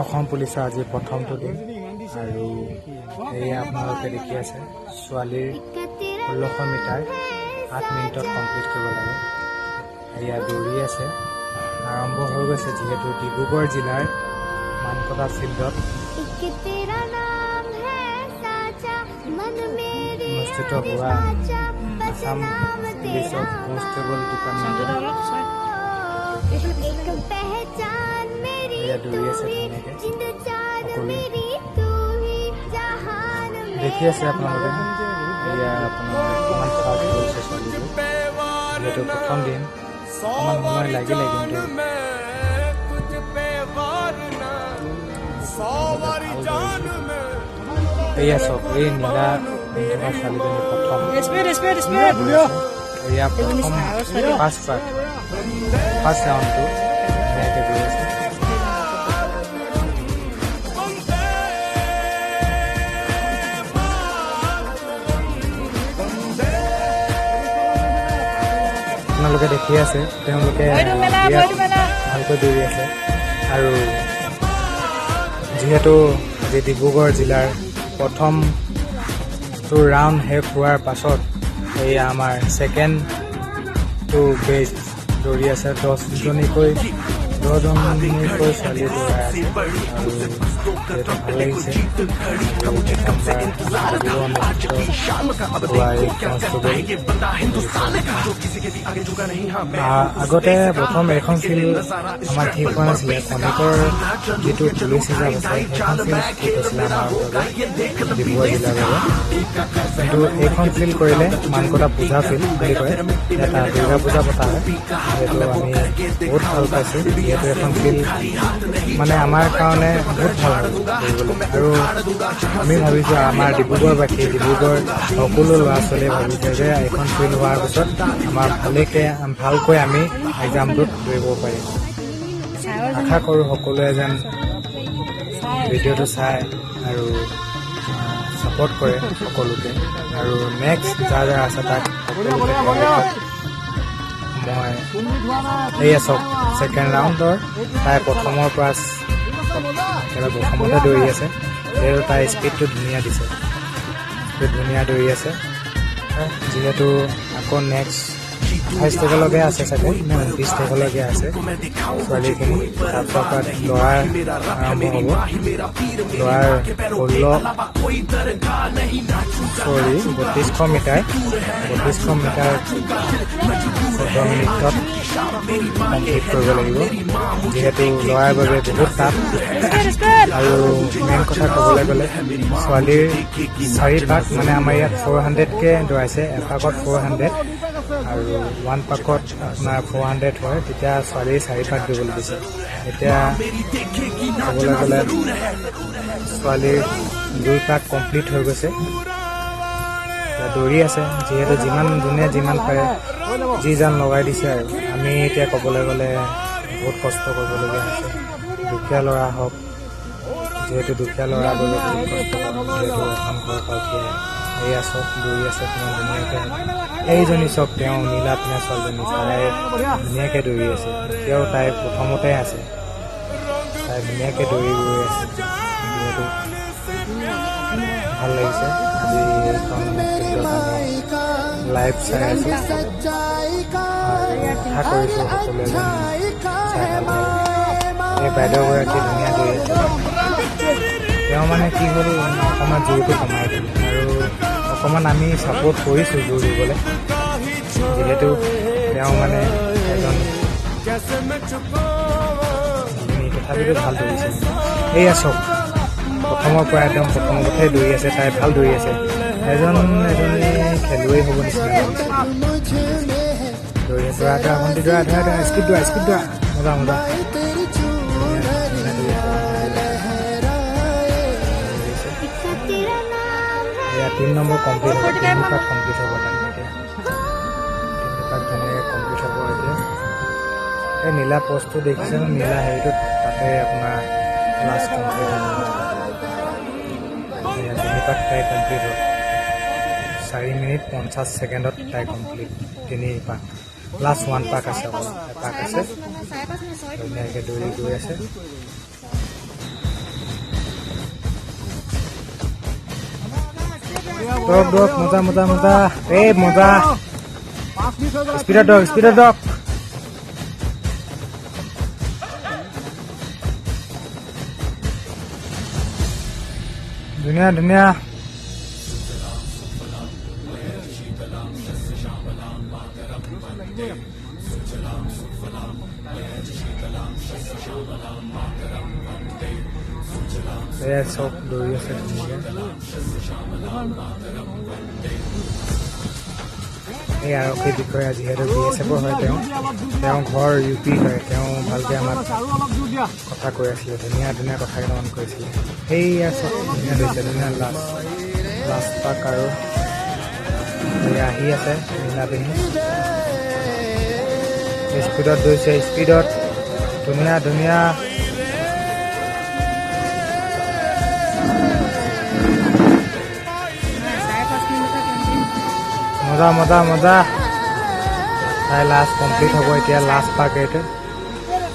অসম পুলিচৰ আজি প্ৰথমটো দিন আৰু এয়া আপোনালোকে দেখি আছে, ছোৱালীৰ 1600 মিটাৰ 8 মিনিটত কমপ্লিট কৰিব লাগে। এয়া দৌৰি আছে, আৰম্ভ হৈ গৈছে। যিহেতু ডিব্ৰুগড় জিলাৰ মানকটা ফিল্ডত एक तेरा नाम है साचा मन मेरी অনুষ্ঠিত হোৱা साचा बस আছাম नाम পুলিচৰ तेरा কনষ্টেবল ডিপাৰ্টমেণ্টত অলপ চাই। एक पहचान मेरी এয়া দৌৰি আছে तू ही ধুনীয়াকে जिंद जान সকলোৱে। मेरी तू ही जहान দেখি আছে আপোনালোকে, এয়া আপোনাৰ কিমান ফাষ্ট দৌৰিছে ছোৱালীবোৰ। যিহেতু প্ৰথম দিন, অকণমান সময় লাগিলে, কিন্তু तुझ पे वार ना, सौ वारी जान मैं। এয়া চাওক, এই নীলা পিন্ধি থকা ছোৱালীজনী প্ৰথম। Speed, speed, speed! এয়া প্ৰথম ফাৰ্ষ্ট পাৰ্ট, ফাৰ্ষ্ট ৰাউণ্ডটো ধুনীয়াকৈ গৈ আছে। वंदे वंदे। আপোনালোকে দেখি আছে, তেওঁলোকে ভৰিটো মেলা। বিৰাট ভৰিটো মেলা। ভালকৈ দৌৰি আছে। আৰু যিহেতু আজি ডিব্ৰুগড় জিলাৰ প্ৰথমটো ৰাউণ্ড শেষ হোৱাৰ পাছত এয়া আমাৰ ছেকেণ্ডটো বেচ দৌৰি আছে। 10জনীকৈ ছোৱালী দৌৰাই আছে আৰু যিহেতু ভাল লাগিছে আৰু প্ৰথমবাৰ ডিব্ৰুগড় অনুষ্ঠিত হোৱা এই কনষ্টেবল। আগতে প্ৰথম এইখন ফিল্ড আমাৰ ঠিক হোৱা নাছিলে। খনিকৰ যিটো পুলিচ ৰিজাৰ্ভ আছে, সেইখন ফিল্ড ঠিক হৈছিলে আমাৰ বাবে, ডিব্ৰুগড় জিলাৰ বাবে। কিন্তু এইখন ফিল্ড কৰিলে মানকটা পূজা ফিল্ড বুলি কয়। ইয়াত দুৰ্গা পূজা পতা হয়। যিহেতু আমি বহুত ভাল পাইছোঁ, যিহেতু এখন ফিল্ড মানে আমাৰ কাৰণে বহুত ভাল হয় দৌৰিবলৈ। আৰু আমি ভাবিছোঁ, আমাৰ ডিব্ৰুগড়বাসী, ডিব্ৰুগড় সকলো ল'ৰা ছোৱালীয়ে ভাবিছে যে এইখন ফিল্ড হোৱাৰ পিছত আমাৰ ভালকৈ আমি এক্সামটোত দৌৰিব পাৰিম। আশা কৰোঁ সকলোৱে যেন ভিডিঅ'টো চায় আৰু ছাপৰ্ট কৰে সকলোকে। আৰু নেক্সট যাৰ যাৰ আছে, তাক সকলোকে তেওঁলোকক মই এইয়া চাওক, ছেকেণ্ড ৰাউণ্ডৰ তাই প্ৰথমৰ পৰা একেবাৰে প্ৰথমতে দৌৰি আছে। যিহেতু তাইৰ স্পীডটো ধুনীয়া দিছে, স্পীড ধুনীয়া দৌৰি আছে। যিহেতু আকৌ নেক্সট 28 তাৰিখলৈকে আছে চাগে নে 29 তাৰিখলৈকে আছে ছোৱালীখিনি। তাৰপিছৰ পৰা ল'ৰাৰ আৰম্ভ হ'ব। ল'ৰাৰ 16, চৰি, 3200 মিটাৰ, 3200 মিটাৰ 14 মিনিটত কমপ্লিট কৰিব লাগিব। যিহেতু ল'ৰাৰ বাবে বহুত টাফ। আৰু মেইন কথা ক'বলৈ গ'লে ছোৱালীৰ চাৰি পাক, মানে আমাৰ ইয়াত 400কৈ দৌৰাইছে। এপাকত 400 আৰু ওৱান পাকত আপোনাৰ 400 হয়। তেতিয়া ছোৱালীৰ চাৰি পাক দিবলৈ দিছে। এতিয়া ক'বলৈ গ'লে ছোৱালীৰ দুই পাক কমপ্লিট হৈ গৈছে। এতিয়া দৌৰি আছে। যিহেতু যিমান যোনে যিমান পাৰে, যি জান লগাই দিছে। আৰু আমি এতিয়া ক'বলৈ গ'লে বহুত কষ্ট কৰিবলগীয়া হৈছে। দুখীয়া ল'ৰা হওক, যিহেতু দুখীয়া ল'ৰা গ'লে বহুত কষ্ট কৰে, যিহেতু এখন ঘৰৰ পৰা উঠি আহে। এয়া চাওক, দৌৰি আছে কিমান ধুনীয়াকৈ। এইজনী চাওক, তেওঁ নীলা পিন্ধা ছোৱালীজনী, তাই ধুনীয়াকৈ দৌৰি আছে। এতিয়াও তাই প্ৰথমতে আছে। তাই ধুনীয়াকৈ দৌৰি গৈ আছে। যিহেতু ভাল লাগিছে, আজি এইখন ফিল্ডত আমি লাইভ চাই আছোঁ আৰু আশা কৰিছোঁ সকলোৱে যেন চাই ভাল পাব। এই বাইদেউগৰাকী ধুনীয়া দৌৰি আছে। তেওঁ মানে কি হ'ল, অকণমান জোৰটো কমাই দিলে আৰু অকণমান আমি ছাপৰ্ট কৰিছোঁ জোৰ দিবলৈ, যিহেতু তেওঁ মানে এজন তথাপিতো ভাল দৌৰিছে। এইয়া চাওক, প্ৰথমৰ পৰা একদম প্ৰথমতে দৌৰি আছে। তাই ভাল দৌৰি আছে। এজন এজনী খেলুৱৈ হ'ব নিচিনা লাগিছে। দৌৰি, দৌৰা, দৌৰা ভণ্টি, দৌৰা, দৌৰা, দৌৰা, স্পীড দৌৰা, স্পীড দৌৰা। মজা, মজা, ধুনীয়া ধুনীয়া দৌৰি আছে। দৌৰিছে। तेरा नाम है এয়া 3 নম্বৰ কমপ্লিট হ'ব, তিনি পাক কমপ্লিট হ'ব তাত। এতিয়া তিনি পাক ধুনীয়াকৈ কমপ্লিট হ'ব। এতিয়া এই নীলা পষ্টটো দেখিছে ন, নীলা হেৰিটোত, তাতে আপোনাৰ লাষ্ট কমপ্লিট হ'ব। এয়া তিনি পাক তাই কমপ্লিট হ'ল। 4 মিনিট 50 ছেকেণ্ডত তাই কমপ্লিট তিনি পাক। লাষ্ট ওৱান পাক আছে, অকল এপাক আছে। ধুনীয়াকৈ দৌৰি গৈ আছে। দৌৰক, দৌৰক। মজা, মজা, মজা। এই মজা। স্পীডত দৌৰক, স্পীডত দৌৰক। ধুনীয়া, ধুনীয়া। এয়া চব দৌৰি আছে ধুনীয়াকে। এই আৰক্ষী বিষয়া যিহেতু বিএছএফৰ হয়, তেওঁ ঘৰ ইউ পি হয়। তেওঁ ভালকে আমাক কথা কৈ আছিলে, ধুনীয়া ধুনীয়া কথা কেইটামান কৈছিলে। সেইয়া চব ধুনীয়া দৌৰিছে, ধুনীয়া। লাষ্ট লাষ্ট পাক আৰু এয়া আহি আছে নীলা পিন্ধি। স্পীডত দৌৰিছে, স্পীডত। ধুনীয়া, ধুনীয়া। 5.5 মিনিটৰ কেম্পিং। মজা, মজা, মজা। তাই লাষ্ট কমপ্লিট হ'ব এতিয়া, লাষ্ট পাক এইটো।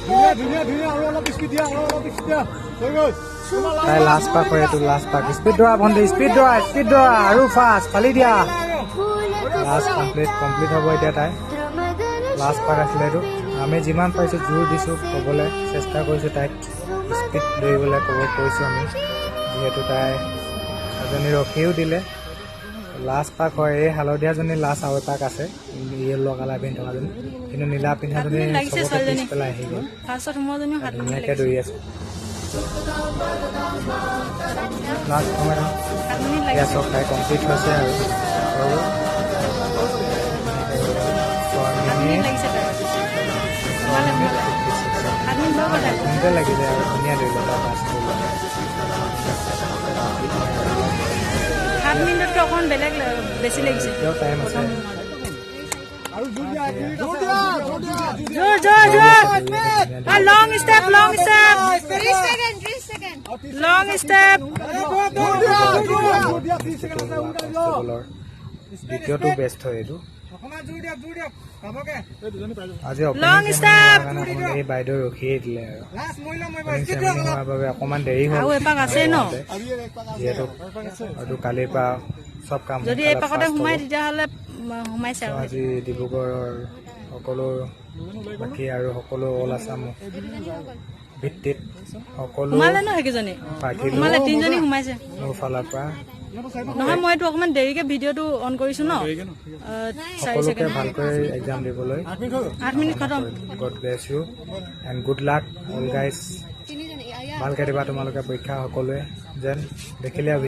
ধুনীয়া, ধুনীয়া। আৰু অলপ স্পীড দিয়া, আৰু অলপ স্পীড দিয়া। হৈ গ'ল। তাই লাষ্ট পাক হয় এইটো, লাষ্ট পাক। স্পীড দৌৰা ভণ্টি, স্পীড দৌৰা, স্পীড দৌৰা আৰু ফাষ্ট ফালি দিয়া। লাষ্ট কমপ্লিট, কমপ্লিট হ'ব এতিয়া তাই। লাষ্ট পাক আছিলে এইটো। আমি যিমান পাৰিছোঁ জোৰ দিছোঁ, ক'বলৈ চেষ্টা কৰিছোঁ, তাইক স্পীড দৌৰিবলৈ ক'ব কৈছোঁ আমি, যিহেতু তাই এজনী ৰখিও দিলে। লাষ্ট পাক হয় এই হালধীয়াজনী। লাষ্ট আৰু এপাক আছে, য়েল্ল' কালাৰ পিন্ধি থকাজনী। কিন্তু নীলা পিন্ধাজনী 7 মিনিট লাগিছে। চবকে ছোৱালীজনী পিছ পেলাই আহি গ'ল। ফাৰ্ষ্টত সোমোৱাজনীও 7 মিনিট ধুনীয়াকৈ লাগিছে। দৌৰি আছে লাষ্ট সময়ত। 7 মিনিট এয়া লাগিছে। চব তাই কমপ্লিট হৈছে আৰু হৈ গ'ল। ছয় 7 মিনিট মিনিট লাগিছে তাই। ছয় সোমালে। মিনিট সোমালে। 56। 7 মিনিট হৈ গ'ল তাই। সোনকালে লাগিলে আৰু ধুনীয়া দৌৰিলে তাই, ফাষ্ট দৌৰিলে। 7 মিনিটতকৈ অকণমান বেলেগ বেছি লাগিছে। এতিয়াও টাইম আছে। প্ৰথম সোমোৱাটো। আৰু জোৰ দিয়া, 1 মিনিট আছে। জোৰ দিয়া, জোৰ, জোৰ, জোৰ। লং ষ্টেপ, লং ষ্টেপ, লং ষ্টেপ। জোৰ দিয়া, জোৰ দিয়া, জোৰ দিয়া। 30 ছেকেণ্ড আছে, সোনকালে দিয়ক। কনষ্টেবলৰ দ্বিতীয়টো বেষ্ট হয় এইটো। আজি Long opening step. কাৰণে অকণমান এই বাইদেউ ৰখিয়ে দিলে আৰু অপেনিং চেৰেমনি হোৱাৰ বাবে অকণমান দেৰি হ'ল আৰু এপাক আছেই ন? যিহেতু হয়তো কালিৰ পৰা চব কাম যদি এই সোনকালে পাকতে fast সোমাই হ'ব। তেতিয়াহ'লে সোমাইছে আৰু। আজি ডিব্ৰুগড়ৰ সকলো বাকী আৰু সকলো অল আছাম ভিত্তিত সকলো সোমালে ন সেইকেইজনী? প্ৰাৰ্থীলৈ সোমালে, তিনিজনী সোমাইছে। মোৰ ফালৰ পৰা নহয়, মই এইটো অকণমান দেৰিকে ভিডিঅ'টো অন কৰিছো ন। চাৰি সকলোকে ছেকেণ্ড। ভালকৈ এক্সাম দিবলৈ 8 মিনিট খতম। God bless you and good luck all guys. ভালকৈ দিবা তোমালোকে পৰীক্ষা সকলোৱে যেন দেখিলে।